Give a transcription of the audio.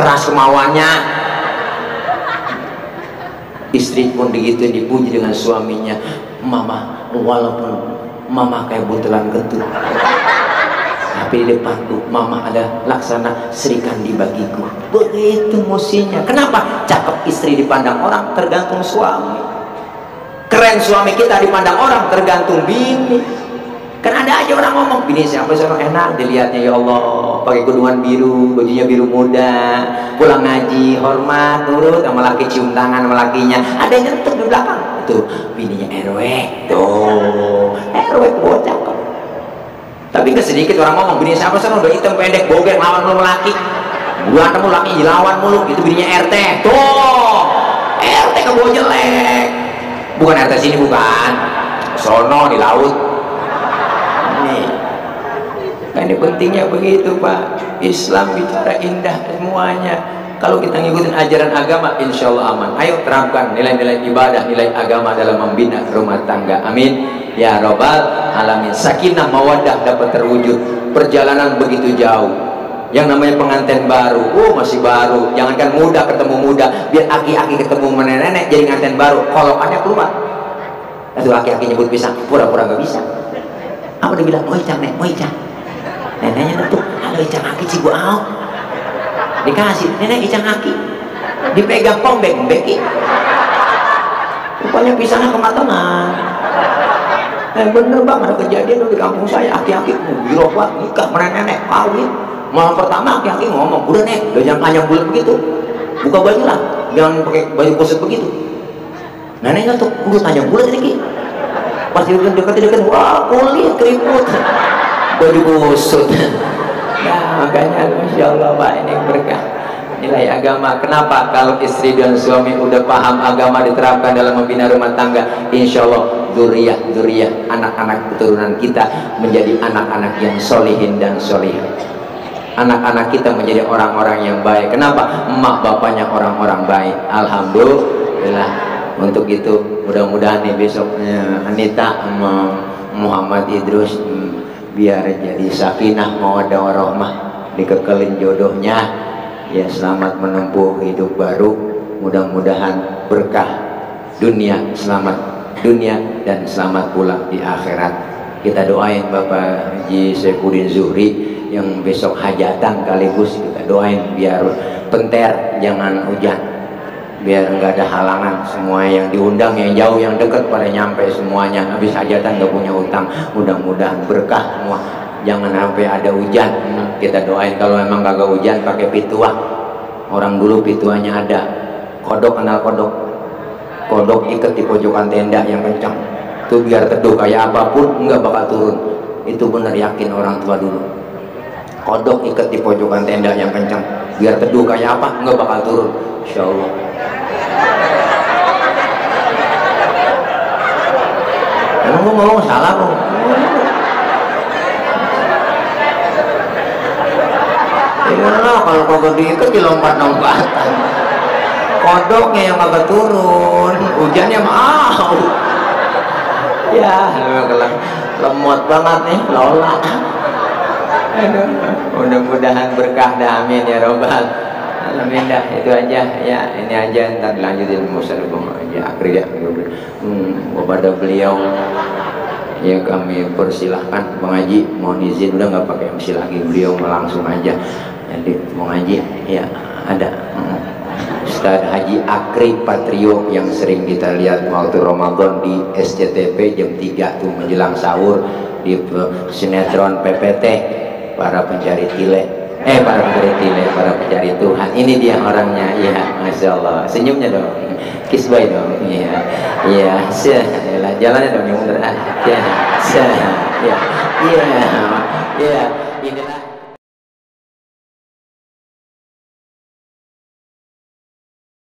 keras kemauannya. Istri pun begitu dipuji dengan suaminya, mama walaupun mama kayak buntelan kentut, tapi di depanku mama ada laksana serikandi bagiku. Begitu musinya. Kenapa? Cakep istri dipandang orang tergantung suami, keren suami kita dipandang orang tergantung bini. Kan ada aja orang ngomong, bini siapa seorang enak dilihatnya, ya Allah, pakai kerudungan biru, bajunya biru muda, pulang ngaji, hormat, nurut sama laki, cium tangan sama lakinya. Ada yang nyentuh di belakang, itu bininya RW, tuh RW bocah kok. Tapi nggak sedikit orang ngomong, bini siapa seorang udah hitam pendek, bogek, lawan mulu laki, berantem mulu laki, lawan mulu, itu bininya RT, tuh RT kebawa jelek. Bukan RT sini, bukan, sono di laut. Nah, ini pentingnya begitu Pak. Islam bicara indah semuanya. Kalau kita ngikutin ajaran agama, insya Allah aman. Ayo terapkan nilai-nilai ibadah, nilai agama dalam membina rumah tangga. Amin ya robbal alamin. Sakinah mawaddah dapat terwujud. Perjalanan begitu jauh. Yang namanya pengantin baru, masih baru. Jangankan muda ketemu muda, biar aki-aki ketemu nenek-nenek jadi pengantin baru. Kolokannya keluar. Lalu aki-aki nyebut pisang, pura-pura gak bisa. Apa dia bilang? Mau icang nek, mau icang. Neneknya tentu, halo icang aki cibu au. Dikasih, nenek icang aki. Dipegang pombek, beki. Rupanya pisangnya kematangan. Bener bang, ada kejadian di kampung saya, aki-aki gila banget, nikah sama nenek, kawin. Malam pertama aki-aki ngomong, udah nek, udah jangan panjang bulat begitu. Buka baju lah, jangan pakai baju kusut begitu. Neneknya tuh, udah panjang bulat ini. Pas dekat-dekat, wah kulit keriput. Baju kusut. Nah makanya Masya Allah Pak, ini berkah nilai agama. Kenapa? Kalau istri dan suami udah paham agama diterapkan dalam membina rumah tangga, insya Allah dzurriyyah, anak-anak keturunan kita menjadi anak-anak yang solihin dan solihah. Anak-anak kita menjadi orang-orang yang baik. Kenapa? Emak bapaknya orang-orang baik. Alhamdulillah. Untuk itu mudah-mudahan nih besoknya Anita sama Muhammad Idrus biar jadi sakinah mawaddah warahmah, dikekelin jodohnya ya, selamat menempuh hidup baru, mudah-mudahan berkah dunia, selamat dunia dan selamat pulang di akhirat. Kita doain Bapak Haji Saifuddin Zuhri yang besok hajatan sekaligus, kita doain biar penter jangan hujan, biar enggak ada halangan, semua yang diundang, yang jauh yang dekat pada nyampe semuanya. Habis hajatan nggak punya utang, mudah-mudahan berkah semua, jangan sampai ada hujan. Kita doain kalau memang kagak hujan pakai pituah. Orang dulu pituahnya ada, kodok, kenal kodok? Kodok ikat di pojokan tenda yang kencang itu biar teduh kayak apapun nggak bakal turun. Itu benar yakin orang tua dulu. Kodok ikat di pojokan tenda yang kencang biar teduh kayak apa nggak bakal turun, insya Allah. Emang gue ngomong salah kok? Ya kalau kagak diikat dilompat-lompatan. Kodoknya yang kagak turun, hujannya mau. Ya, lemot banget nih, Lola. Aduh, mudah-mudahan berkah dah, amin ya robbal alamin. Dah itu aja ya, ini aja, ntar dilanjutin musalibung aja akhir ya. Kepada beliau ya kami persilahkan Bang Haji, mohon izin udah nggak pakai MC lagi, beliau langsung aja. Jadi mau ngaji ya ada Ustaz Haji Akri Patrio yang sering kita lihat waktu Ramadan di SCTV jam 3 tuh menjelang sahur di sinetron PPT para pencari tile, para pencari Tuhan. Ini dia orangnya, ya Masya Allah. Senyumnya dong, kiss bye dong, iya, iya, jalannya dong yang bener, ya, iya, iya, inilah.